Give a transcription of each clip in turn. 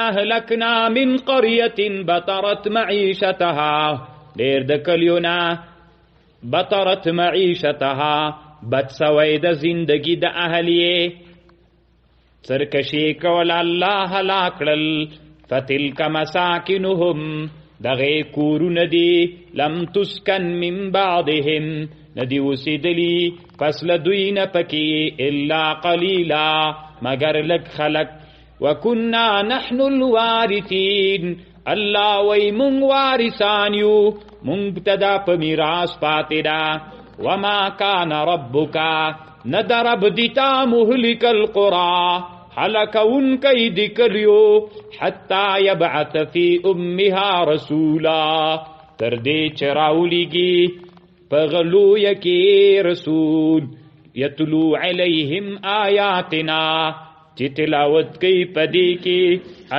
اهلکنا من قرية بطرت معيشتها، ډېر د کلیو نه بطرت معیشتها، بد سوی د زندگی د اهل یې سرکشي کول الله هلاک کړل. فتلک مساکنهم، دغه کورونه دي، لم تسکن من بعدهم، ندی اوسېدلي پس له دوی نه پکې الا قلیلا، مګر لږ خلک. وکنا نحن الوارثین، الله وی مونږ وارثان یو، مونږ ته دا په میراث پاتې ده. وما کان ربک، نه د رب دي تا مهلک القرى، هلاکوونکی د کلیو، حتی یبعث فی امها رسولا، تر دې چې راولیږي په غلویه کې رسول، یتلو علیهم آیاتنا، چې تلاوت کوي په دې کې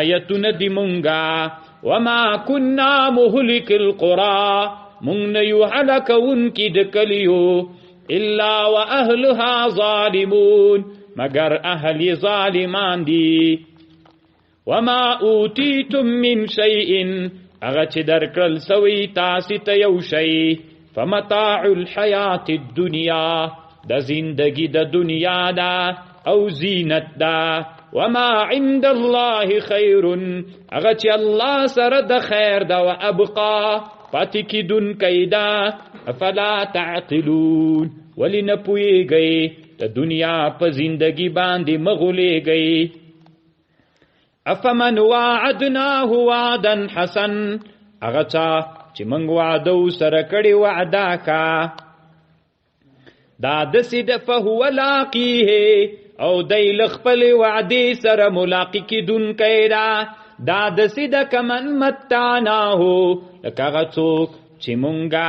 آیتونه دي مونږه. وما كنا مهلك القرى، مونږ نه یو هلاکوونکي د کلیو، الا واهلها ظالمون، مګر اهل یې ظالمان دي. وما اوتیتم من شیء، هغه چې درکړل سوی تاسې ته یو شی، فمتاع الحیات الدنیا، د زندگی د دنیا ده او زینت ده. وما عند الله خیر، هغه چې الله سره د خیر ده، و ابقا، پاتې کېدونکی ده. افلا تعقلون، ولې نه پوهېږئ؟ د دنیا په زندگی باندې مه غولېږئ. افمن وعدناه وعدا حسن، هغه چا چې موږ وعده سره کړې وعده ښه، دا داسې ده، فهو لاقیه، او دی له خپلې وعدې سره ملاقي کېدونکی ده. دا داسې ده کمن متعناه، لکه هغه څوک چې مونږه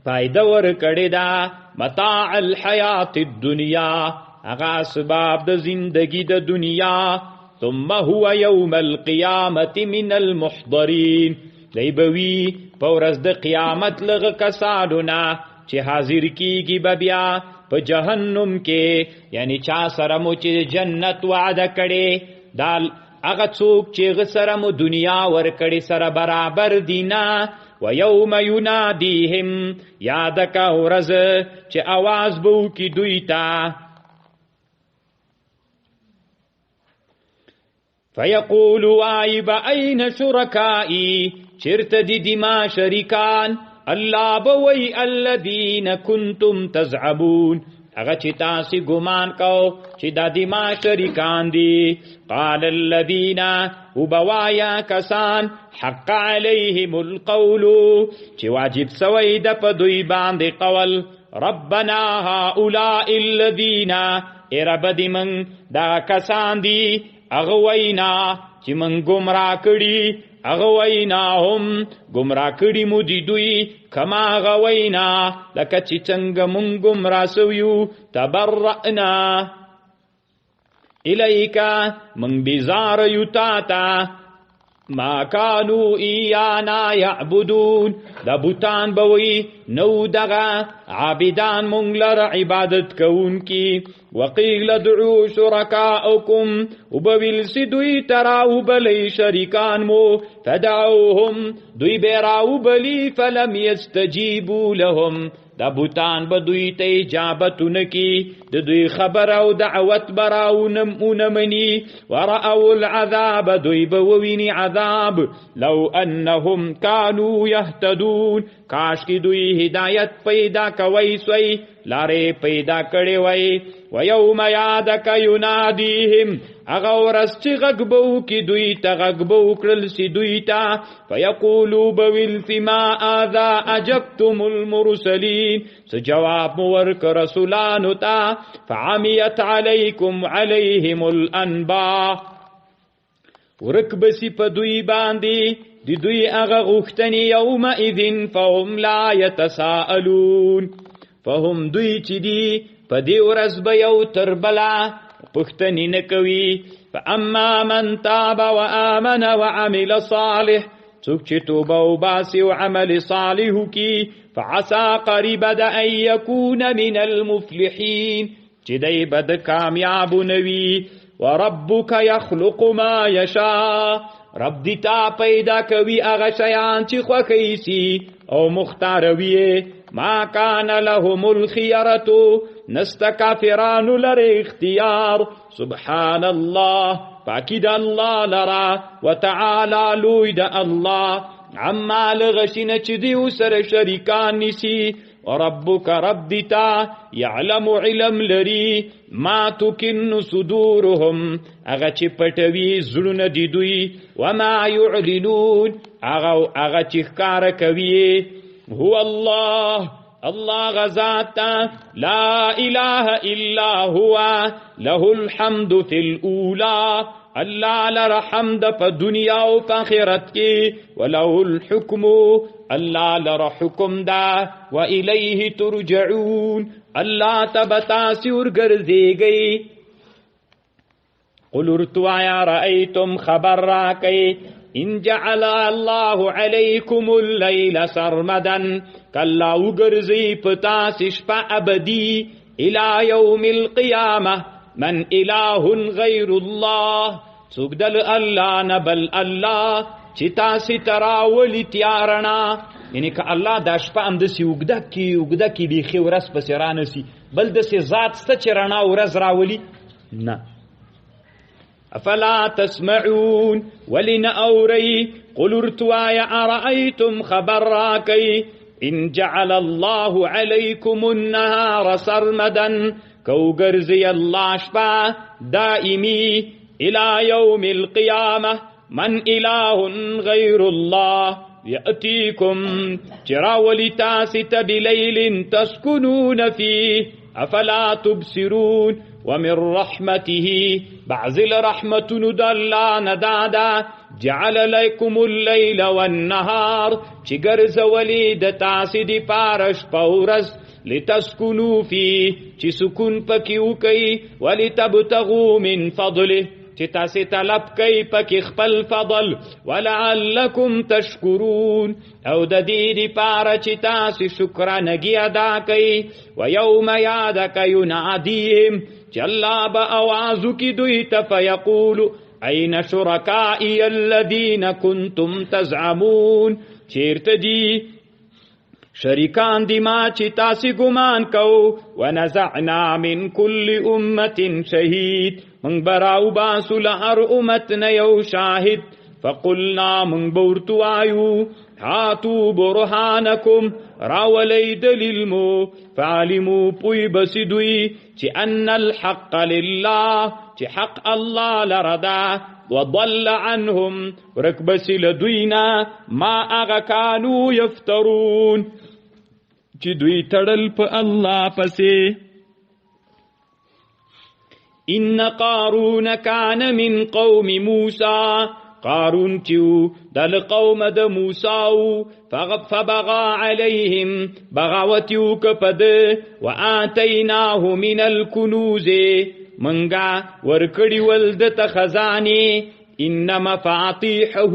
فایده ورکړې ده، متاع الحیات الدنیا، هغه اسباب د زندگی د دنیا. ثم هو یوم القیامت من المحضرین، دی به وي په ورځ د قیامت لغه کسانو نه چې حاضر کیږي به بیا په جهنم کې. یعنی چا سره مو چې جنت وعده کړې، دا هغه څوک چې هغه سره مو دنیا ورکړې سره برابر دي نه. ویوم ینادیهم، یاد کا ورځ چې اواز به وکړي دوی ته. فیقول وای به این شرکائی، چرته دي دي ما شریکان؟ الله به وی الذین کنتم تزعمون، هغه چې تاسې ګمان کو چې دا دي ما شریکان دي. قال الذین، وبوایا کسان، حق علیهم القول، چې واجب سوی د په دوی باندې قول، ربنا هؤلاء الذین، ای رب دې من دا کسان دي اغوینا چې من ګمراه کړي، اغویناهم، ګمراه کړي مو دي دوی، کما غوینا، لکه چې څنګه مونږ ګمراه سویو، تبرأنا الیک، مونږ بیزار یو تا ته، ما کانو ایانا یعبدون، دا بوتان به وي نو دغه عابدان مونږ لره عبادت کوونکي. وقیل ادعو شرکاءکم، وبویل سي دوی ته راوبلئ شریکان مو، فدعوهم، دوی به راوبلي، فلم یستجیبو لهم، دا بوتان به دوی ته اجابت ونه کړي، د دوی خبره او دعوت به راونه مني. ورأوا العذاب، دوی به وویني عذاب، لو انهم کانوا یهتدون، کاش کې دوی هدایت پیدا کوی سوی، لارې پیدا کړې وای. ویوم یادک ینادیهم، هغه ورځ چې غږ به وکړي دوی ته، غږ به وکړل سي دوی ته، فیقولو به ویل فيما آذا اجبتم المرسلین، څه جواب مو ورکړ رسولانو ته. فعمیت علیکم علیهم الانباء، ورک به سي په دوی باندې د دوی هغه غوښتنې، یومئذ فهم لا یتساءلون، فهم دوی چې دي په دې ورځ به یو تر بله پوښتنې نه کوي. فاما من تاب وآمن وعمل صالح، څوک چې توبه وباسي او عمل صالح وکړي، فعسى قریب د ان یکون من المفلحین، چې دی به د کامیابو نه وي. وربک یخلق ما یشاء، رب دی تا پیدا کوي هغه شیان چې خوښ سي او مختاروي. ما کان لهم الخيرة، نست کافرانو لره اختیار. سبحان الله، پاکی د الله لرا، وتعالی لوی د الله عما لغشینه چې دیو سره شریکان نیسي. وربک رب دیتا یعلم علم لري ما تکن صدورهم، هغه چې پټوي زړونه دی دوی، وما يعلنون، هغه چې ښکاره کوي. هو الله، الله غزات لا اله الا هو له الحمد فی الاولى، الله لره حمد په دنیا او په آخرت کې، وله الحکم، الله لره حکم دا، و الیه ترجعون، الله ته به تاسې ورګرځېږئ. قل ورته وایه رأیتم، خبر راکئ، ان جعل الله علیکم اللیل سرمدا، کله وګرځي په تاسې شپه ابدي، الی یوم القیامه، من اله غیر الله، څوک دل الله نه بل الله چې تاسې ته راولي تیارڼا. یعنی که الله دا شپه همداسې اوږده کړي اوږده کړي، بیخي ورځ پسې رانسي، بل داسې ذات شته چې رڼا ورځ راولي؟ نه. افلا تسمعون، ولې نه اورئ؟ قل ورته وایه ارأیتم، خبر راکئ، ان جعل الله علیکم النهار سرمدا، که وګرځي الله شپه دائمي، الى یوم القیامه، من اله غیر الله یأتیکم، چې راولي تاسې ته بلیل تسکنون فیه، افلا تبصرون. ومن رحمته، بعض الرحمتونو د الله نه دا ده، جعل لکم اللیل والنهار، چې ګرځولې د تاسې دپاره شپه ورځ، لتسکنو فیه، چې سکون پکې وکئ، ولتبتغوا من فضله، چې تاسې طلب کوئ پکې خپل فضل، ولعلکم تشکرون، او د دې دپاره چې تاسې شکرانګي ادا کوئ. ویوم یادک ینادیهم، چې الله به اواز وکړي دوی ته، فیقول این شرکائی الذین کنتم تزعمون، چیرته دي شریکان دی ما چې تاسې ګمان کوو. ونزعنا من کل امة شهید، موږ به راوباسو له هر امت نه یو شاهد. فقلنا، موږ به ورته وایو، هاتو برهانکم، راولئ دلیل مو. فعلموا، پوی به سي دوی چې ان الحق لله، چې حق الله لره ده. وضل عنهم، ورک به سي له دوی نه ما هغه کانو یفترون، چې دوی تړل په الله پسې. ان قارون کان من قوم موسی، قارون چې و د له قومه د موسی و، فبغى عليهم، بغاوت یې وکړ په ده. وآتیناه من الکنوز، منګه ورکړي ول ده ته خزانې. ان مفاتیحه،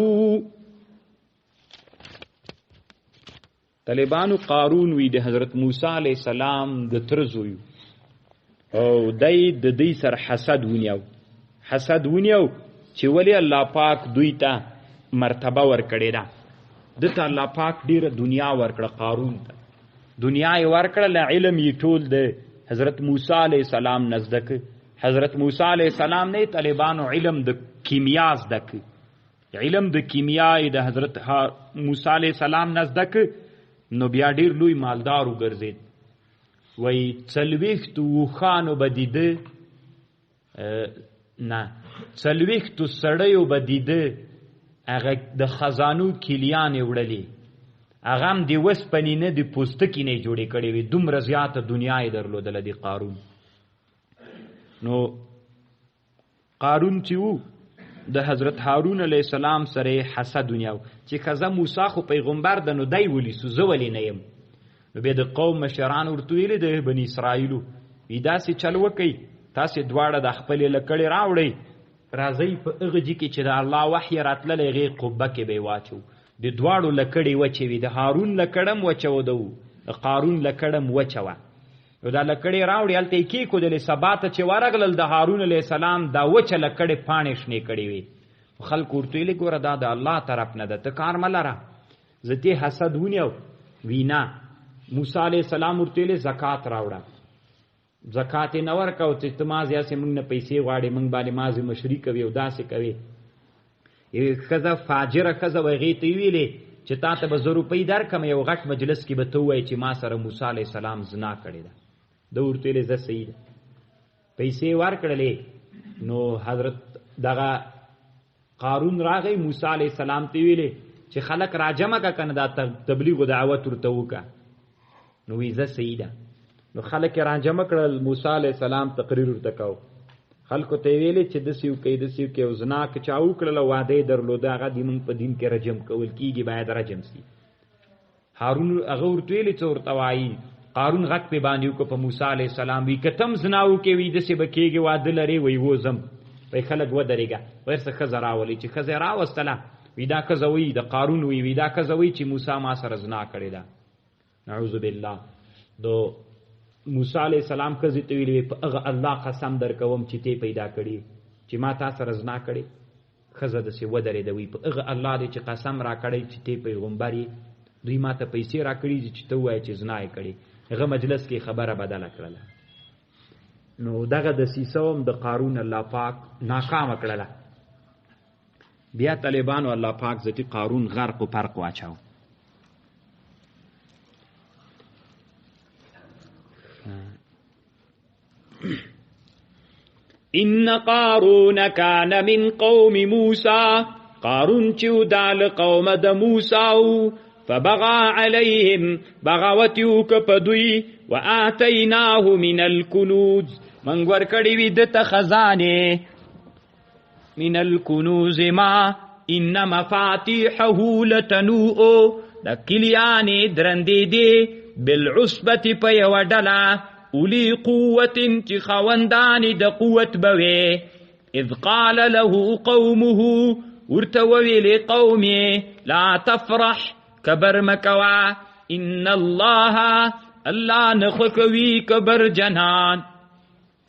طالبانو قارون وی د حضرت موسی علیه السلام د تره زوی او دی د دوی سره حسد ونیو، حسد ونیو چې ولې الله پاک دوی ته مرتبه ورکړې ده. ده ته الله پاک ډېره دنیا ورکړه، قارون ته دنیا یې ورکړه، له علم یې ټول د حضرت موسی علیه السلام نه زده کړ. حضرت موسی علیه السلام نه طالبانو علم د کیمیا زده کړ، علم د کیمیا یې د حضرت موسی علیه السلام نه زده کړ. نو بیا ډېر لوی مالدار وګرځېد. وایي څلوېښتو اوښانو به دیده، نه څلوېښتو سړیو به دیده هغه د خزانو کلیانې وړلې، هغه هم د وسپنې نه د پوستکي نه یې جوړې کړې وې، دومره زیاته دنیا یې درلودله د قارون. نو قارون چې و د حضرت هارون علیه السلام سره یې حسد ونیو چې ښځه موسی خو پیغمبر ده، نو دی ولي سو، زه ولې نه یم؟ نو بیا د قوم مشران ورته ویلي د بني اسرائیلو، وی داسې چل وکئ، تاسې دواړه د خپلې لکړې راوړئ، راځئ په هغه ځای کې چې د الله وحی راتللی هغې قبه کې به یې واچوو. د دواړو لکړې وچې وې، د هارون لکړه هم وچه وه، د قارون لکړه هم وچه وه. نو دا لکړې راوړې، هلته یې کېښودلې. سبا ته چې ورغلل د هارون علیه السلام دا وچه لکړې پاڼې شنې کړې وې. خلکو ورته ویلې ګوره دا د الله طرف نه ده، ته کار مه لره، زه دې حسد ونیو. وینا موسی علیه السلام ورته ویلې زکات راوړه، زکات یې نه ورکاو چې ته مازې هسې موږ نه پیسې غواړې، موږ باندې مازې مشري کوي او داسې کوي. یوې ښځه فاجره ښځه وه، هغې ته یې ویلې چې تا ته به زه روپۍ درکړم، یو غټ مجلس کې به ته ووایې چې ما سره موسی علیه السلام زنا کړې ده. ده ورته ویلې زه صحیح ده. پیسې ورکړلې. نو حضرت دغه قارون راغی موسی علیه السلام ته ویلې چې خلک راجمع که کنه، دا تبلیغ و دعوت ورته وکړه. نو وی زه صحیح ده. نو خلک یې راجمع کړل، موسی علیه السلام تقریر ورته کاوه. خلکو ته یې ویلې چې داسې وکړئ داسې وکړئ، او زنا که چا وکړله واده یې درلوده هغه دې موږ په دین کې رجم کول کېږي، باید رجم سي. هارون هغه ورته ویلې څه ورته وایي. قارون غږ پې باندې وکړ په موسی علیه السلام، وی که تم زنا وکړې وی داسې به کېږي، واده لرې؟ وی وځم. وی خلک ودرېږه، ورسه ښځه راولئ. چې ښځه یې راوستله، وی دا ښځه وی د قارون وی، وی دا ښځه وی چې موسی ما سره زنا کړې ده، نعوذ بالله. د موسی علیه السلام ښځې ته ویلي په هغه الله قسم درکوم چې ته پیدا کړې چې ما تا سره زنا کړې. ښځه داسې ودرېده، وی په هغه الله دی چې قسم راکړی چې ته پیغمبر یې، دوی ما ته پیسې راکړي دي چې ته ووایې چې زنا یې کړې. هغه مجلس کې خبره بدله کړله. نو دغه دسیسه هم د قارون الله پاک ناکامه کړله. بیا طالبانو الله پاک ذاتی قارون غرق و پرق واچاو. ان قارون کان من قوم موسی، قارون چې دال قوم د موسی، فبغى عليهم بغاوت وک پدوی، وآتیناه من الكنوز، من ورکړی وی د خزانه، من الكنوز ما ان مفاتيحه لتنوء، د کلیانې درندې دی بالعصبة په یوه ډله، اولی قوت چې خاوندان د قوت به وي. اذ قال له قومه، ورته وویلې قوم یې لا تفرح، کبر مه کوه، ان الله الله نه خوښوي کبر جنان.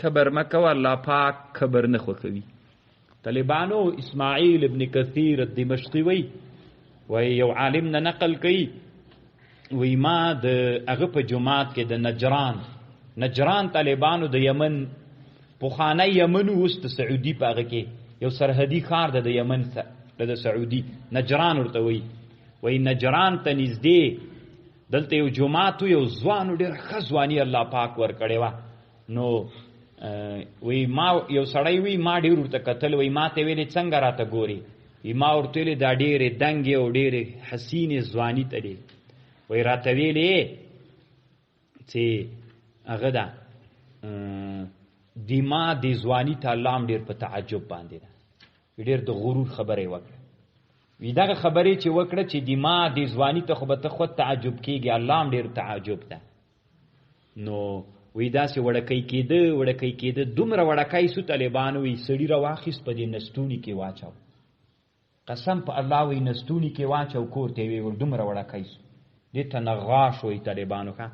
کبر مه کوه، الله پاک کبر نه خوښوي. طالبانو اسماعیل ابن کثیر الدمشقي وی، وی یو عالم نه نقل کوي، وی ما د هغه په جومات کې د نجران، نجران طالبانو د یمن پخوانی یمن اوس د سعودي په هغه کې یو سرحدي ښار ده د یمن د سعودي، نجران ورته وایي. وایي نجران ته نږدې دلته یو جومات و، یو ځوان و، ډېره ښه ځواني الله پاک ورکړې وه. نو وایي ما یو سړی وي، ما ډېر ورته کتل، وایي ما ته ویلې څنګه راته ګورې؟ وایي ما ورته ویلې دا ډېرې دنګې او ډېرې حسینې ځواني ته دی. وایي راته ویلې چې هغه ده د ما د ځواني ته الله هم ډېر په تعجب باندې ده، ډېر د غرور خبرې وکړه. وی دغه خبرې چې وکړه چې د ما د ځواني ته خو به ته خود تعجب کېږي، الله هم ډېر تعجب ده. نو وی داسې وړکی کېده وړکی کېده، دومره وړکی سو طالبانو وی سړي راواخیست په دې نستوني کې واچاو، قسم په الله وی نستوني کې واچاو، کور ته یې ویوړ، دومره وړکی سو. دې ته نغاش وایي طالبانو. ښه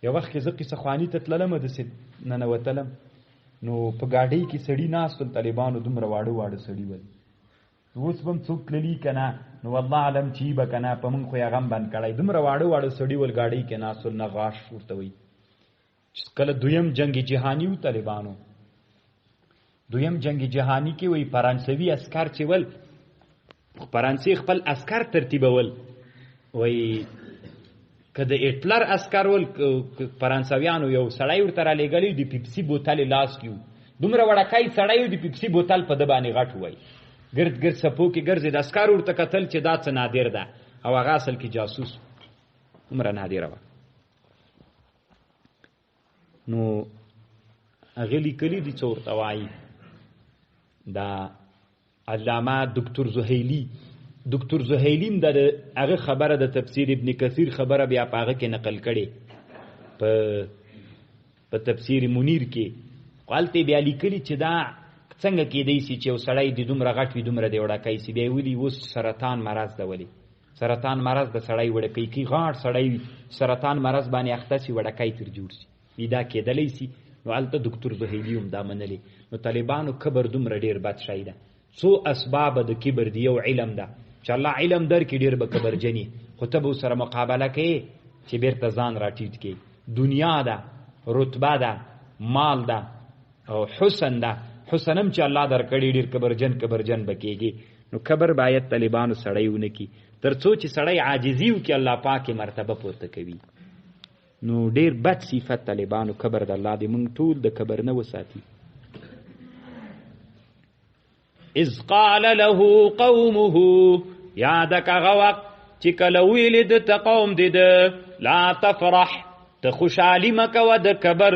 یو وخت کې زه قصه خواني ته تللم، داسې ننوتلم، نو په ګاډۍ کې سړي ناست ول، طالبانو دومره واړه واړه سړي ول. اوس به هم څوک تللي که نه، نو والله عالم چې به که نه، په موږ خو یې هغه هم بند کړی. دومره واړه واړه سړي ول، ګاډۍ کې ناست ول، نغاش ورته وایي. چې کله دویم جنګ جهاني و طالبانو، دویم جنګ جهاني کې وایي فرانسوي عسکر چې ول، فرانسې خپل عسکر ترتیبول، وایي که د هټلر عسکر ول، فرانسویانو یو سړی ورته رالیږلی، د پیپسي بوتل یې لاس کې و، دومره وړکی سړی و، د پیپسي بوتل په ده باندې غټ وای، ګرد ګرد څپو کې ګرځېد. عسکر ورته کتل چې دا څه نادر ده، او هغه اصل کې جاسوس، دومره نادره وه. نو هغه لیکلي دي څه ورته وایي دا علامه دکتور زهیلی، دکتور زهیلی هم د هغه خبره د تفسیر ابن کثیر خبره بیا په هغه کې نقل کړې په تفسیر منیر کې. خو هلته یې بیا لیکلي چې دا څنګه کېدای سي چې یو سړی دې دومره غټ وي، دومره دې وړکی سي. بیا یې ولي اوس سرطان مرض ده، ولې سرطان مرض د سړی وړکی کوي، غاړ سړی وي، سرطان مرض باندې اخته سي، وړکی تر جوړ سي. وی دا کېدلی سي. نو هلته دکتور زهیلي هم دا منلې. نو طالبانو کبر دومره ډېر بد شی ده. څو اسباب د کبر دی. یو علم ده چې الله علم درکړي ډېر به کبرجني، خو ته به سره مقابله کوې چې بیرته ځان راټیټ کړې. دنیا ده، رتبه ده، مال ده او حسن ده. حسن هم چې الله درکړي ډېر کبرجن کبرجن به کېږي. نو کبر باید طالبانو سړی ونه کړي، تر څو چې سړی عاجزي وکړي الله پاک یې مرتبه پورته کوي. نو ډېر بد صفت طالبانو کبر د الله دې موږ ټول د کبر نه وساتي. اذ قال له قومه، یادک هغه وخت چې کله ویلې ده ته قوم دې ده لا تفرح، ته خوشحالي مه کوه د کبر،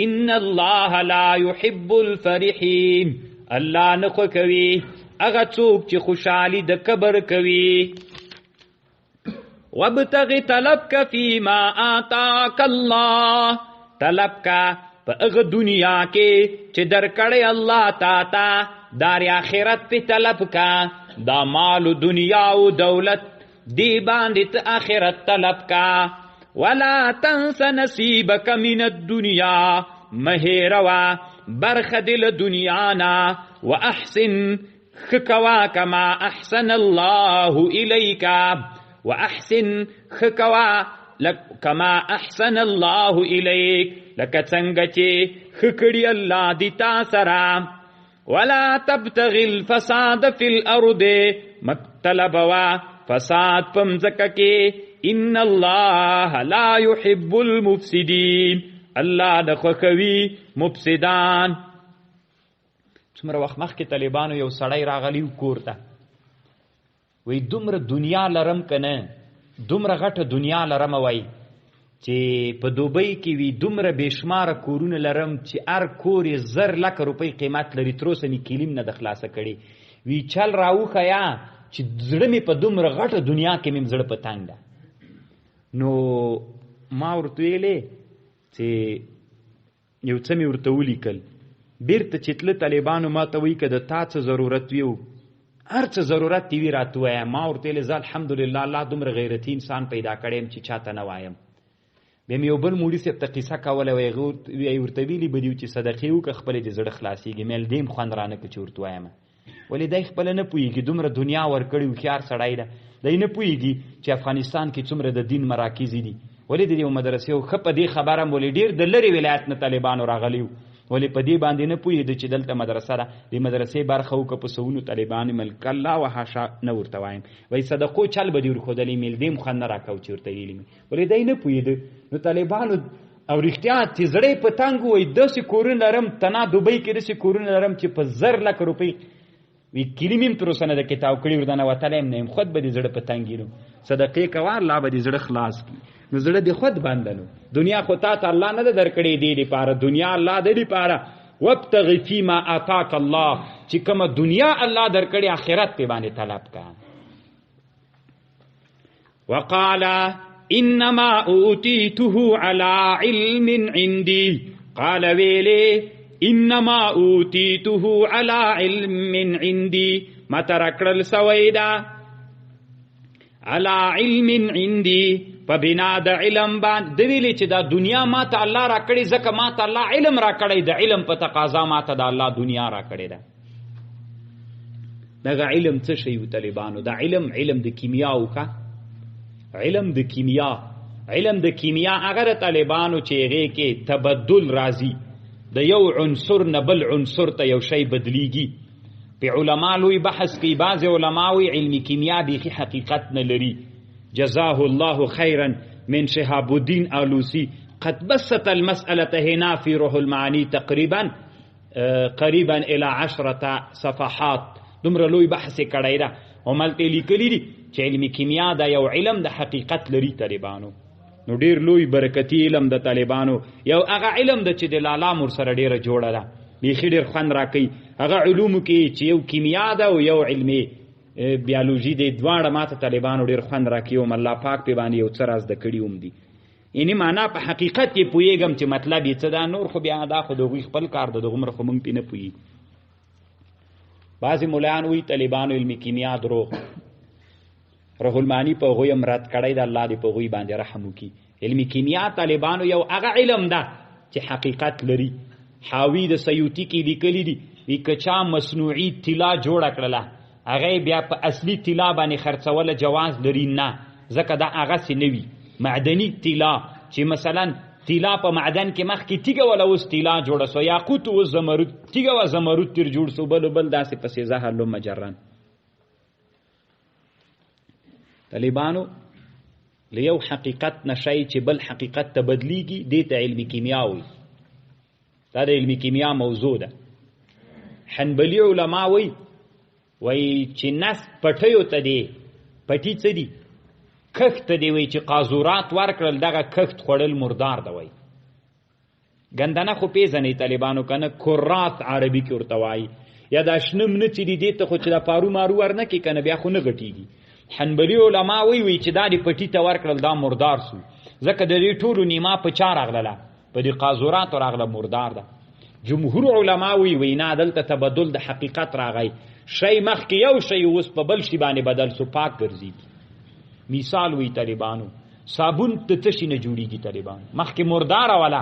ان الله لا يحب الفرحین، الله نه خوښوي هغه څوک چې خوشحالي د کبر کوي. وابتغ طلبک فيما آتاک الله، طلب کا په هغه دنیا کې چې درکړی الله تا ته، دار آخرت په طلب کا، دا مال و دنیا او دولت دی باندې ته آخرت طلب کا. ولا تنس نصیبک من الدنیا، مهیروا برخه دې له دنیا نه، واحسن ښه کوه کما احسن الله الیک، واحسن ښه کوه کما احسن الله الیک، لکه څنګه چې ښه کړي الله دې تا سره. ولا تبتغي الفساد فی الارض، مطلبوا فساد په مځکه کې، ان الله لا يحب المفسدين، الله نه خوښوي مفسدان. څومره وخت مخکې طالبانو یو سړی راغلی و کور ته، وایي دومره دنیا لرم که نه، دومره غټه دنیا لرم، وایي چې په دوبۍ کې وي دومره بېشماره کورونه لرم چې هر کور یې 1000 لکه روپۍ قیمت لري، تر اوسه مې کلیم نه ده خلاصه کړې. وی چل راوښیه چې زړه مې په دومره غټه دنیا کې مې زړه په تنګ ده. نو ما ورته ویلې چې یو څه مې ورته ولیکل. بیرته چې تله طالبانو ما ته وایي که د تا څه ضرورت وي هر څه ضرورت دې وي راته ووایه. ما ورته ویلې زه الحمدلله الله دومره غیرتي انسان پیدا کړی یم چې چاته نه وایم. بیا مې یو بل مولوي صاحب ته قصه کوله، وایي ورته ویلي به دي چې صدقې وکړه خپلې دې زړه خلاصېږي. مې ویل دې هم خوند رانه کړ چې ورته وایم. ولې دی خپله نه پوهېږي، دومره دنیا ورکړې هوښیار سړی ده، دی نه پوهېږي چې افغانستان کې څومره د دین مراکز دي. ولې د دې مدرسې ښه په دې خبره هم ولې ډېر د لرې ولایت نه طالبانو راغلي وو، ولې په دې باندې نه پوهېده چې دلته مدرسه ده، د مدرسې برخه وکړه په سوونو طالبان ملک الله وحاشا نه ورته وایم. وایي صدقو چل به دې ورښودلی، مې دې هم خوند نه راکاو چې ورته ویلي مې، ولې دی نه پوهېده. نو طالبانو او رښتیا چې زړه یې په تنګ وایي داسې کورونه لرم، تنا دوبۍ کې داسې کورونه لرم چې په 1000 لکه روپۍ وی کلي مې هم تر اوسه نه ده کتاب کړي، ورته نه وتلی هم نه یم، خود به دې زړه په تنګ نو صدقې کوه الله به دې زړه خلاص کړي. نو زړه دې خود بنده نو دنیا خو تا ته الله نه ده درکړې دې لپاره، دنیا الله دې لپاره. وابتغ فیما آتاک الله، چې کومه دنیا الله درکړې آخرت پې باندې طلب کا. وقال انما اوتیته علی علم عندي، قال ویلې انما اوتیته علی علم عندي، ما ترکړل سوی ده علی علم عندي، په بنا د علم باندې. د ویلې چې دا دنیا ما ته الله راکړې ځکه ما ته الله علم راکړی، د علم په تقاضا ما ته د الله دنیا راکړې ده. دغه علم څه شی و طالبانو؟ دا علم علم د کیمیا وکړه، علم د کیمیا، علم د کیمیا هغه د طالبانو چې هغې کې تبدل راځي، د یو عنصر نه بل عنصر ته یو شی بدلیږي. په علما لوی بحث کوي، بعضې علما وایي علم کیمیا بیخي حقیقت نه لري. جزاه الله خیرا من شهاب الدین آلوسی قد بسط المسألة هنا في روح المعاني تقریبا قریبا الى 10 صفحات. دومره لوی بحث یې کړی ده. همالته یې لیکلي دي چې علم کیمیا دا یو علم د حقیقت لري طالبانو. نو ډیر لوی برکتی علم د طالبانو، یو هغه علم ده چې د لالا مور سره ډیره جوړه ده، بیخي ډیر خوند راکوي. هغه علومو کې چې یو کیمیا ده او یو علمي بیولوژي دی، دواړه ماته طالبانو ډیر خوند راکوي. هم الله پاک پې باندې یو څه را زده کړي هم دي. یعنی معنا په حقیقت یې پوهېږم چې مطلب یې څه ده، نور خو بیا دا خو د هغوی خپل کار ده، دغومره خو موږ پې نه پوهېږو. بعضې مولایان وایي طالبانو علمي کیمیا دروغ، روح المعانی په هغوی هم رد کړی ده، الله دې په هغوی باندې رحم وکړي. علمي کیمیا طالبانو یو هغه علم ده چې حقیقت لري. حاوی د سیوطي کې لیکلي دي وی که چا مصنوعي طلا جوړه کړله هغه بیا په اصلي طلا باندې خرڅوله جواز لري نه، ځکه دا هغسې نه وي. معدني طلا چې مثلا طلا په معدن کې مخکې تیږه وله اوس طلا جوړه سوه، یاقوت اوس زمرد تیږه وه زمرد تر جوړ سو، بل بل داسې پسې زهر لو مجرن. طالبانو له یو حقیقت نه شی چې بل حقیقت ته بدلیږي دې ته علمي کیمیا وایي. دا د علمي کیمیا موضوع ده. حنبلي علما وایي وایي چې نس پټیو ته دی، پټي څه دي؟ کښت ته دی، وایي چې قاذورات ورکړل دغه کښت خوړل مردار ده. وایي ګندنه خو پېژنئ طالبانو که نه، کرات عربي کې ورته وایي، یا دا شنه منه چې دي دې ته خو چې دا پارو مارو ورنه کړي که نه بیا خو نه غټېږي. حنبلي علما وایي وایي چې دا دې پټي ته ورکړل دا مردار سو، ځکه د دې ټولو نیما په چا راغلله؟ په دې قاذوراتو راغله، مردار ده. جمهور علما وایي وایي نه، دلته تبدل د حقیقت راغی، شی مخکې یو شی اوس په بل شي باندې بدل سو، پاک ګرځېږي. مثال وایي طالبانو صابون د څه شي نه جوړېږي؟ طالبانو مخکې مرداره وله،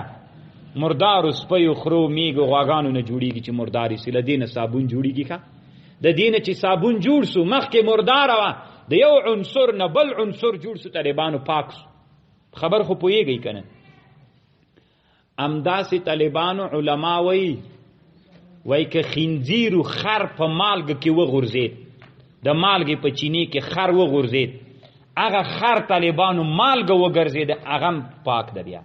مردارو سپیو خرو میږو غواګانو نه جوړېږي چې مردارې سي، له دې نه صابون جوړېږي. ښه د دې نه چې صابون جوړ سو مخکې مرداره وه، د یو عنصر نه بل عنصر جوړ سو، طالبانو پاک سو. خبر خو پوهېږئ که نه؟ همداسې طالبانو علما وایي وایي که خنزیر و خر په مالګه کې وغورځېد، د مالګې په چینې کې خر وغورځېد، هغه خر طالبانو مالګه وګرځېده، هغه هم پاک ده بیا،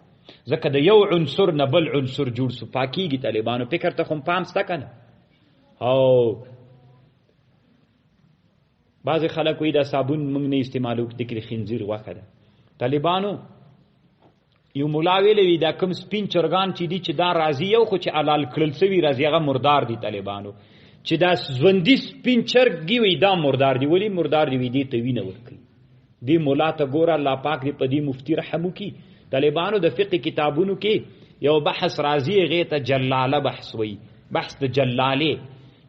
ځکه د یو عنصر نه بل عنصر جوړ سو، پاکېږي. طالبانو فکر ته خو هم پام سته که نه؟ او بعضې خلک وایي دا صابون موږ نه استعمالو، دې کې د خنزیر غوښه ده. طالبانو یو مولا ویلی وي دا کوم سپین چرګان چې دي چې دا راځي یو خو چې حلال کړل سوي راځي هغه مردار دي. طالبانو چې دا ژوندي سپین چرګ وي دا مردار دي. ولې مردار دي؟ وي دې ته وینه ورکوي. دې مولا ته ګوره، الله پاک دې په دې مفتي رحم وکړي. طالبانو د فقه کتابونو کې یو بحث راځي، هغې ته جلاله بحث وایي، بحث د جلالې.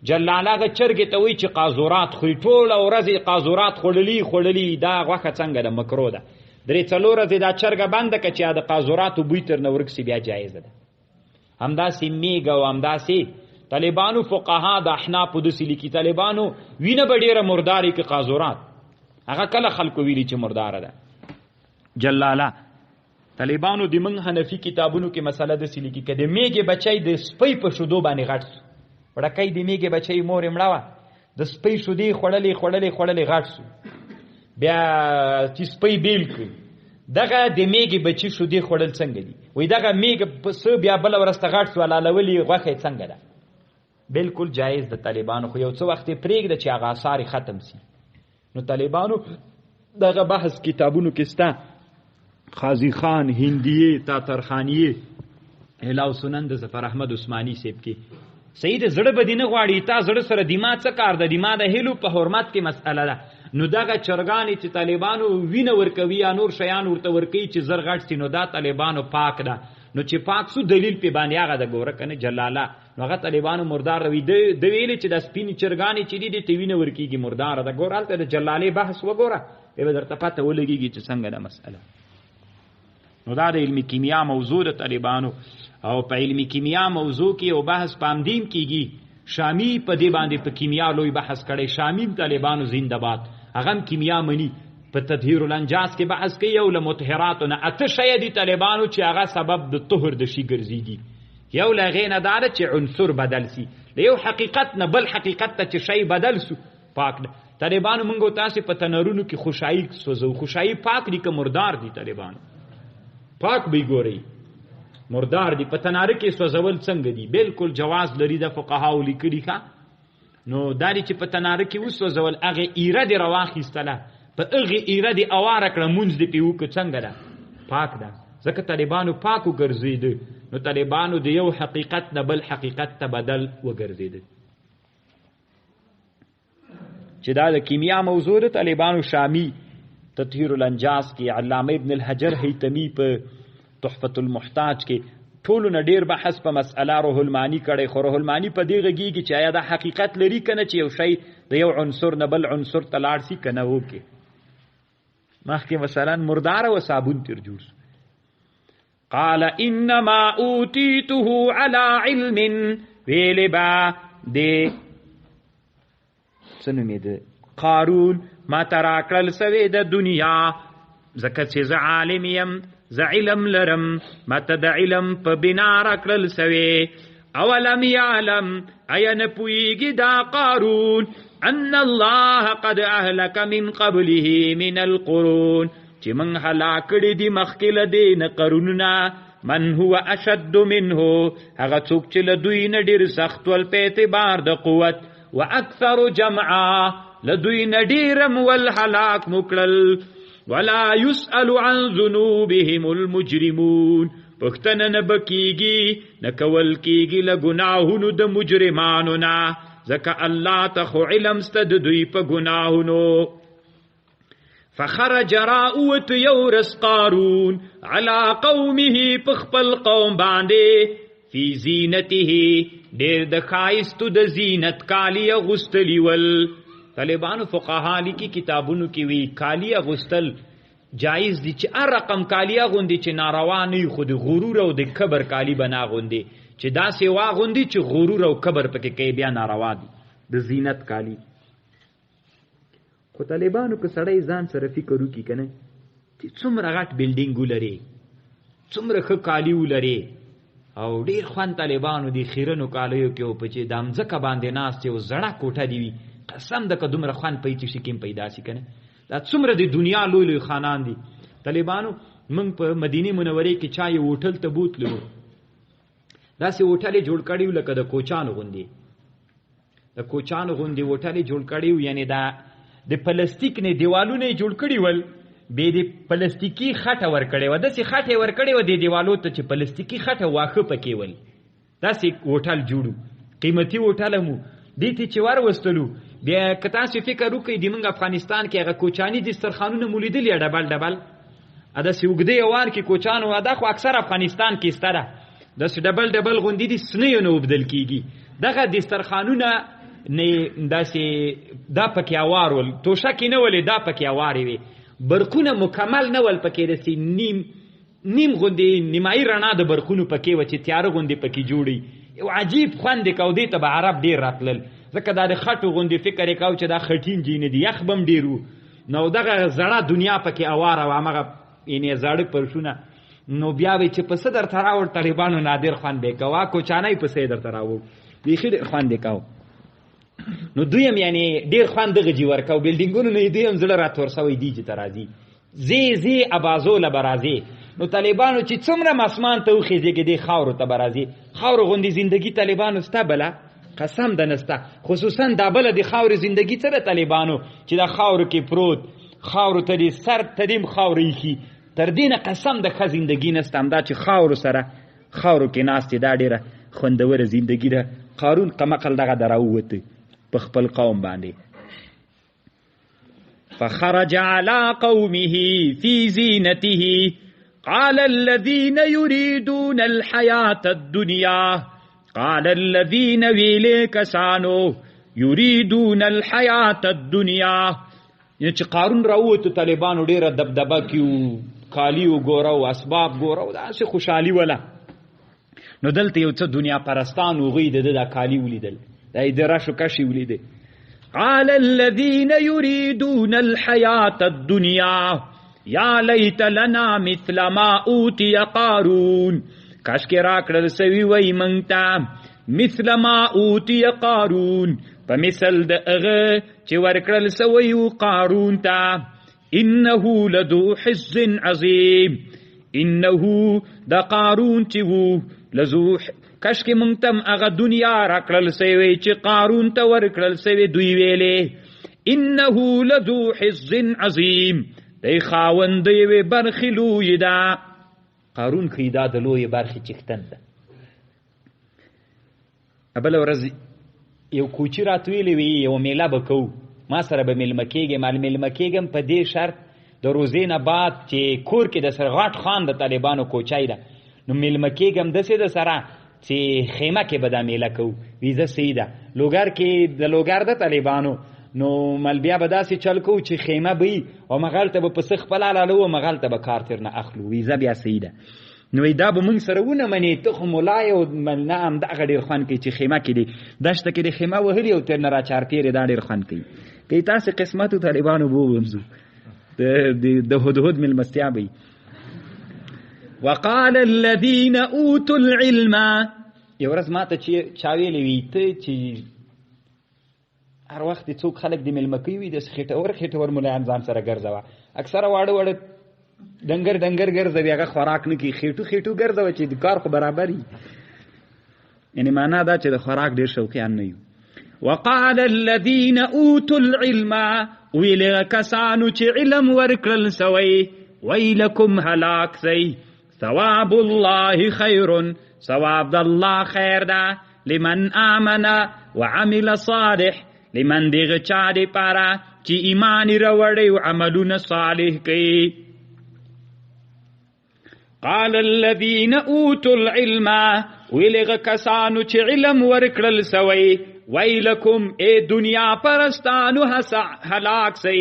جلاله هغه چرګې ته وایي چې قاذورات خوري، ټوله ورځ یې قاذورات خوړلي خوړلي، دا غوښه څنګه ده؟ مکروه ده. درې څلور ورځې دا چرګه بنده که چې د قاذوراتو بوی ترنه ورک سي بیا جایزه ده. همداسې میږه او همداسې طالبانو فقها د احنافو داسې لیکي، طالبانو وینه به ډېره مردارې که قاذورات، هغه کله خلکو ویلي چې مرداره ده جلاله. طالبانو د موږ حنفي کتابونو کې مسله داسې لیکي که د میږې بچی د سپۍ په شودو باندې غټ سو، وړکی د میږې بچی مور یې مړه وه، د سپۍ شودې خوړلې خوړلې خوړلې غټ سو، بیا چې سپۍ بیل کړي دغه د میږې بچی شودې خوړل څنګه دي؟ وایي دغه میږه پسه بیا بله ورځ ته غټ سو، حلالولې یې غوښه یې څنګه ده؟ بالکل جایز ده طالبانو، خو یو څه وخت یې پرېږده چې هغه آثار یې ختم سي. نو طالبانو دغه بحث کتابونو کې سته، قاضي خان، هندیه، تاترخانیه، هلاو سنن د ظفر احمد عثماني صاحب کې. صحیح ده، زړه به دې نه غواړي، تا زړه سره دما څه کار ده؟ دما د هیلو په حرمت کې مسئله ده. نو دغه چرګانې چې طالبانو وینه ورکوي یا نور شیان ورته ورکوي چې زر غټ سي، نو دا طالبانو پاک ده. نو چې پاک سو دلیل پې باندې هغه ده، ګوره که نه جلاله. نو هغه طالبانو مردار وي. ده ویلي چې دا سپینې چرګانې چې دي دې ته وینه ورکېږي مرداره ده. ګوره هلته د جلالې بحث وګوره، بیا به درته پته ولګېږي چې څنګه ده مسئله. نو دا د علمي کیمیا موضوع د طالبانو. او په علمي کیمیا موضوع کې یو بحث په همدې کېږي. شامی په دې باندې په کیمیا لوی بحث کړی، شامی طالبانو زنده باد، هغه هم کیمیا مني. په تطهیر الانجاس کې بحث کوي، یو له مطهراتو نه اته شی دي طالبانو چې هغه سبب د طهر د شي ګرځېږي. یو له هغې نه دا ده چې عنصر بدل سي، له یو حقیقت نه بل حقیقت ته چې شی بدل سو پاک ده. طالبانو موږ او تاسې په تنورونو کې خوشحالي سوځو، خوشحالي پاک دي که مردار دي؟ طالبانو پاک به ګورئ، مردار دي. په تناره کې سوځول څنګه دي؟ بالکل جواز لري، د فقهاو لیکلي. ښه نو دا دي چې په تناره کې وسوځول، هغې ایره دې راواخیستله، په هغې ایره دې اواره کړه، مونځ دې پې وکړ، څنګه ده؟ پاک ده. ځکه طالبانو پاک وګرځېده. نو طالبانو د یو حقیقت نه بل حقیقت ته بدل وګرځېده. چې دا د کیمیا موضوع ده. طالبانو شامی تطهیر الانجاس کې، علامه ابن الحجر هیتمی په تحفة المحتاج کې ټولو نه ډېر بحث په مسئله روح المعانی کړی. خو روح المعانی په دې غږېږي چې آیا دا حقیقت لري که نه، چې یو شی د یو عنصر نه بل عنصر ته لاړ سي که نه. وکړي مخکې مثلا مرداره و صابون تر جوړ سو. قال انما اوتیته علی علم، ویلی با دی څه نومېده قارون، ما ته راکړل سوې د دنیا، ځکه چې زه عالم یم، زه علم لرم، ما ته د علم په بنا راکړل سوې. اولم یعلم، ایا نه پوهېږي دا قارون، ان الله قد اهلک من قبله من القرون، چې موږ هلاک کړي دي مخکې له دې نه قرونونه، من هو اشد منه، هغه څوک چې له دوی نه ډېر سخت ول په اعتبار د قوت، واکثر جمعا، له دوی نه ډېر هم ول هلاک مو کړل. ولا يسأل عن ذنوبهم المجرمون، پوښتنه نه به کېږي، نه کول کېږي له ګناهونو د مجرمانو نه، ځکه الله ته خو علم سته د دوی په ګناهونو. فخرج راوت یو ورځ قارون علی قومه، په خپل قوم باندې، فی زینته، ډېر د ښایستو د زینت کالي اغوستلي ول. طالبانو فقها لیکي کتابونو کې وي کالي اغوستل جایز دي، چې هر رقم کالي اغوندي چې ناروا نه وي، خو د غرور او د کبر کالي به نه اغوندي، چې داسې واغوندي چې غرور او کبر پکې کوي بیا ناروا دي د زینت کالي. خو طالبانو که سړی ځان سره فکر وکړي که نه، چې څومره غټ بلډینګ ولري، څومره ښه کالي ولري، او ډېر خوند طالبانو دي خیرنو کالیو کې، او په چې د مځکه باندې ناست یو زړه کوټه دی وي، قسم ده که دومره خوند په هېڅ شي کې هم پیدا شي که نه. دا څومره د دنیا لوی لوی خانان دي طالبانو. موږ په مدینې منورې کې چا یو هوټل ته بوتلو، داسې هوټل یې جوړ کړی و لکه د کوچانو غوندې، د کوچانو غوندې هوټل یې جوړ کړی و، یعنې دا د پلاستیک نه دیوالونه یې جوړ کړي ول، بې د پلاستیکي خټه ورکړې وه، داسې خټه یې ورکړې وه دې دیوالو ته چې پلاستیکي خټه واښه پکې ول، داسې هوټل جوړ و، قیمتي هوټل هم و. دې ته چې وروستلو بیا که تاسې فکر وکړئ د موږ افغانستان کې هغه کوچاني دسترخوانونه مو لیدلي، ډبل ډبل داسې اوږده یوار کې کوچانو، دا خو اکثر افغانستان کې سته ده، داسې ډبل ډبل غوندې دي، سنیو نه اوبدل کېږي دغه دسترخوانونه، نه داسې دا پکې اوار ول، توشکې نه ولې دا پکې اوارې وې، برقونه مکمل نه ول پکې، داسې نیم نیم غوندې نیمایي رڼا د برقونو پکې وه چې تیاره غوندې پکې جوړي. یو عجیب خوند یې کاوه، دې ته به عرب ډېر راتلل، ځکه دا د خټو غوندې فکر یې کاوه چې دا خټین جینې دي، یخ به هم ډېر و، نو دغه زړه دنیا پکې اواره وه، همغه یعنې زاړه پرشونه. نو بیا به چې پسه درته راوړ طالبانو نادر خوند به یې کاوه، کوچانی پسه یې درته راوړ، بیخي ډېر خوند یې کاوه. نو دوی هم یعنې ډېر خوند دغه جي ورکاوه، بلډینګونو نه یې دوی هم زړه راتور سوی دی چې ته راځي زی زی ابازو له به راځې. نو طالبانو چې څومره اسمان ته وخېژېږي دې خاورو ته به راځي، خاورو غوندې زندګي طالبانو سته بله قسم ده نسته، خصوصا دا بله د خاورې زندګي څه ده طالبانو چې دا خاورو کې پروت، خاورو ته دې سر ته دې هم خاورې ایښي، تر دې نه قسم ده ښه زندګي نسته، همدا چې خاورو سره خاورو کې ناست دا ډېره خوندوره زندګي ده. قارون قمقل دغه ده راووته په خپل قوم باندې. فخرج على قومه في زينته قال الذين يريدون الحياة الدنيا، قال الذين ویلې کسانو يريدون الحياة الدنيا، یعنی چې قارون راووتو طالبانو ډېره دبدبه کې وو، کالي وګوره او اسباب ګوره او داسې خوشحالي وله. نو دلته یو څه دنیا پرستان هغوی د ده دا کالي ولیدل، دا یې د رشو کشې ولیدې. قال الذين يريدون الحياة الدنيا يا ليت لنا مثل ما أوتي قارون، کاش کې راکړل سوي وای موږ ته مثل ما أوتي قارون، په مثل د هغه چې ورکړل سوی و قارون ته. إنه لذو حظ عظیم، إنه د قارون چې وو لذو، کاش کې مونږ ته هم هغه دنیا راکړل سوی چې قارون ته ورکړل سوی. دوی ویلې إنه لذو حظ عظیم، دی خاوند د یوې برخې لویې ده. قارون ښیي دا د لویې برخې څښتن ده. بله ورځ یو کوچي راته ویلي وي یوه میله به کوو، ما سره به میلمه کېږې، مال میلمه کېږم په دې شرط د روزې نه بعد چې کور کې د سره غټ خان د طالبانو کوچی ده، نو میلمه کېږم داسې د سره چې خیمه کې به دا میله کوو. ویزه صحیح ده، لوګر کې د لوګر د طالبانو، نو مل بیا به داسې چل کوو چې خیمه به وي او مغلته به پسه خپله حلالوو او مغلته به کار ترنه اخلو. ویزه بیا صحیح ده. نو دا به مونږ سره ونه منې، ته خو ملا یې او نه همدغه ډېر خوند کوي چې خیمه کې دي دشته کې دې خیمه وهلي او ترنه راچارپېرې، دا ډېر خوند کوي. که تاسې قسمت و طالبانو به وومځو، د هدهد مېلمستیا به وي. وقال الذين اوتوا العلم، یو ورځ ماته چې چا ویلي وي ته چې هر وخت څوک خلک د مېلمه کوي وي داسې خېټور خېټور ملایان ځان سره ګرځوه، اکثره واړه واړه ډنګر ډنګر ګرځوي، هغه خوراک نه کوي، خېټو خېټو ګرځوه چې د کار خو برابر وي. یعنې معنا دا چې د خوراک ډېر شوقیان نه یو. وقال الذين اوتوا العلم، ویل کسانو چې علم ورکړل سوی، ویلکم هلاک سئ، ثواب الله خیر، ثواب د الله خیر ده، لمن آمن وعمل صالح، لمن دغه چا دپاره چې ایمان یې راوړی او عملونه صالح کوي. قال الذين اوتوا العلم، ویل هغه کسانو چې علم ورکړل سوی، ویلکم ای دنیا پرستانو هلاک سئ،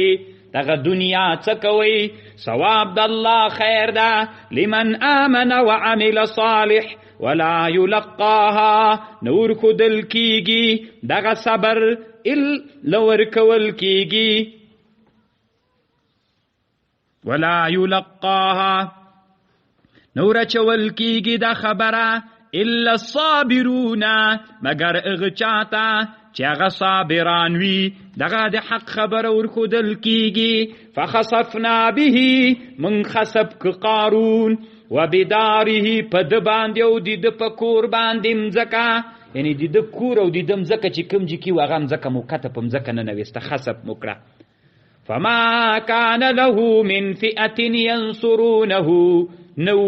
دغه دنیا څه کوئ، ثواب د الله خیر ده، لمن آمن وعمل صالح ولا یلقاها، نور ښودل کیږي دغه صبر الا ورکول کیږي، ولا یلقاها نور اچول کیږي دا خبره الا الصابرون، مګر هغه چاته چې هغه صابران وي، دغه د حق خبره ورښودل کیږي. فخسفنا به، من خسف که قارون، وبداره په ده باندې او د ده په کور باندې مځکه، یعنې د ده کور او د ده مځکه چې کوم ځای کې وه هغه مځکه مو کته په مځکه ننویسته، خسف مو کړه. فما كان له من فئة ينصرونه، نو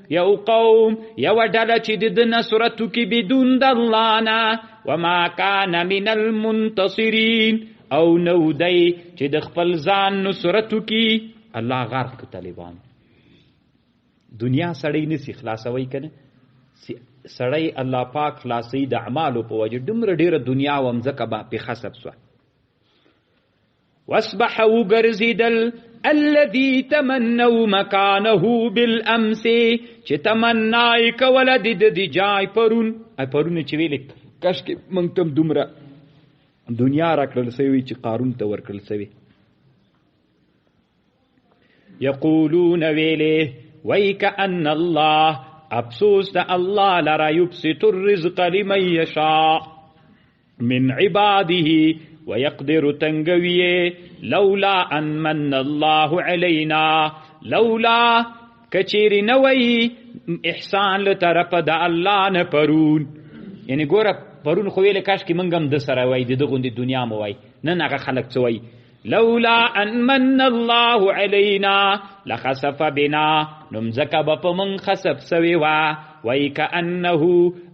یو قوم یو ډله چې د ده نصرت وکړي بدون د الله نه، وما كان من المنتصرین، او نو دی چې د خپل ځان نصرت وکړي. الله غرق کړ طالبان. دنیا سړی نسی خلاصوي که نه، سړی الله پاک خلاصوي د اعمالو په وجه. دومره ډېره دنیا وه مځکه به پې خسب سوه. واصبح وګرځېدل الذي تمنوا مكانه بالامس، چې تمنا یې کوله د ده د جای پرون. ای پرون یې چې ویلې کاشکې موږ ته هم دومره دنیا راکړل سوې چې قارون ته ورکړل سوې. یقولون ویلې ویکأن الله، افسوس د الله لره، یبسط الرزق لمن یشاء من عباده ويقدر تنگویه، لولا ان من الله علینا، لولا کچیری نوی احسان لطرف د الله نه پرون. یعنی ګوره پرون خو ویل کاش کې منګم د سره وای، د دغه غوندې دنیا مو وای. نن هغه خلک څه وایي؟ لولا ان من الله علینا لخسف بنا، نو مځکه به په موږ خسف سوې وه. وایکأنه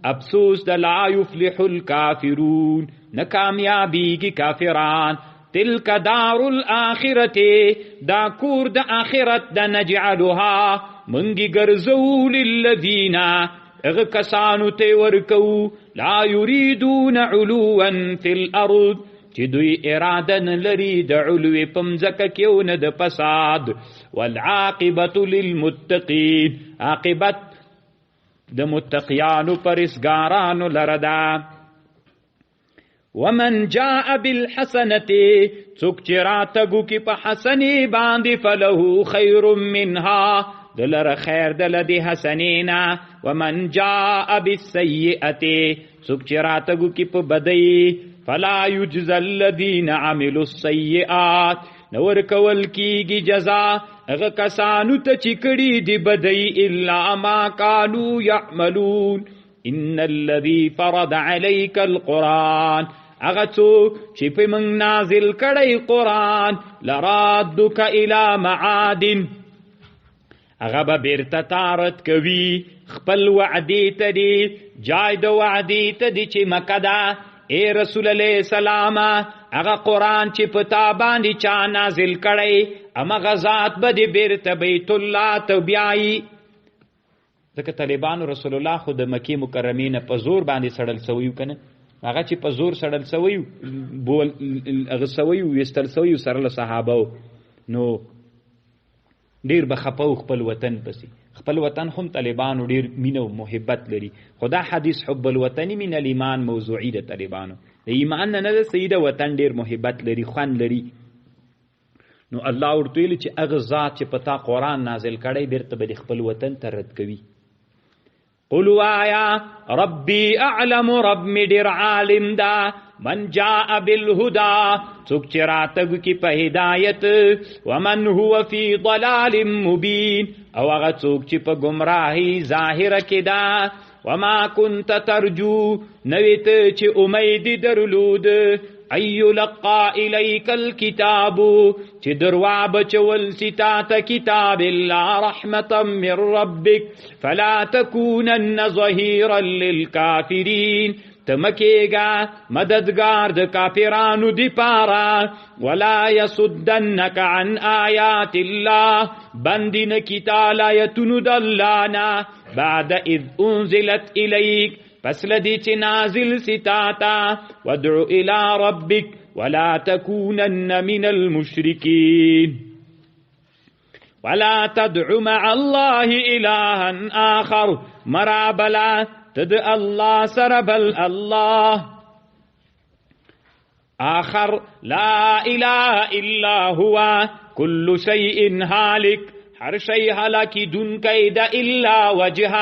افسوس د لا یفلح الکافرون، نه کامیابیږي کافران. تلک دار الآخرة، دا کور د آخرت د، نجعلها موږ یې ګرځوو، للذین هغه کسانو ته یې ورکوو، لا یریدون علوا فی الارض، چې دوی اراده نه لري د علوې په مځکه کې او نه د فساد. والعاقبة للمتقین، عاقبت د متقیانو پرهیزګارانو لره ده. ومن جاء بالحسنة، څوک چې راتګ وکړي په حسنې باندې، فله خیر منها، دلره خیر ده له دې حسنې نه. ومن جاء بالسیئة، څوک چې راتګ وکړي په بدۍ، فلا یجزى الذین عملوا السیئات، نه ورکول کیږي جزا هغه کسانو ته چې کړي دي بدۍ، الا ما کانوا یعملون. ان الذي فرض عليك القرآن، هغه څوک چې په موږ نازل کړی قرآن، لرادک الی معاد، هغه به بیرته تارت کوي خپل وعدې ته دی، جای د وعدې ته دی چې مکه ده. ای رسول علیه السلام، هغه قرآن چې په تا باندې چا نازل کړی، همغه ذات به دې بیرته بیت الله ته بیایي. ځکه طالبانو رسول الله خو د مکې مکرمې نه په زور باندې سړل سوی و که نه، هغه چې په زور سړل سوی و، بول هغه سوی و، ویستل سوی و سره له صحابه و، نو ډېر به خپه و خپل وطن پسې. خپل وطن هم طالبانو ډیر مینه او محبت لري، خو دا حدیث حب الوطنی من الایمان موضوعي د طالبانو د ایمان نه نه ده صحیح ده، وطن ډیر محبت لري، خوند لري. نو الله ورته ویل چې هغه ذات چې په تا قرآن نازل کړی بیرته به د خپل وطن ته رد کوي. قل وایا ربی اعلم، رب می ډیر عالم دا، من جاء بالهدى، څوک چې راتګ کی په هدایت، ومن هو فی ضلال مبین، او هغه څوک چې په گمراهی ظاهره کې ده. وما كنت ترجو، نوې ته چې امید درلود، ای یلقا الیک الكتاب، چې دروا بچول سی تا ته کتاب، الا رحمتا من ربک فلا تکونن ظهیرا للکافرین، ته مه کېږه مددګار د کافرانو دی پاره. ولا یصدنک عن آیات الله، بندي نه کړي تا له آیتونو د الله نه، بعد اذ انزلت الیک، پس له دې چې نازل سي تا ته. وادع الی ربک ولا تکونن من المشرکین. ولا تدع مع الله الها آخر، مرابلا تد الله سره بل الله آخر، لا اله الا هو كل شيء هالك، هر شی هلاکیدونکی ده الا وجهه.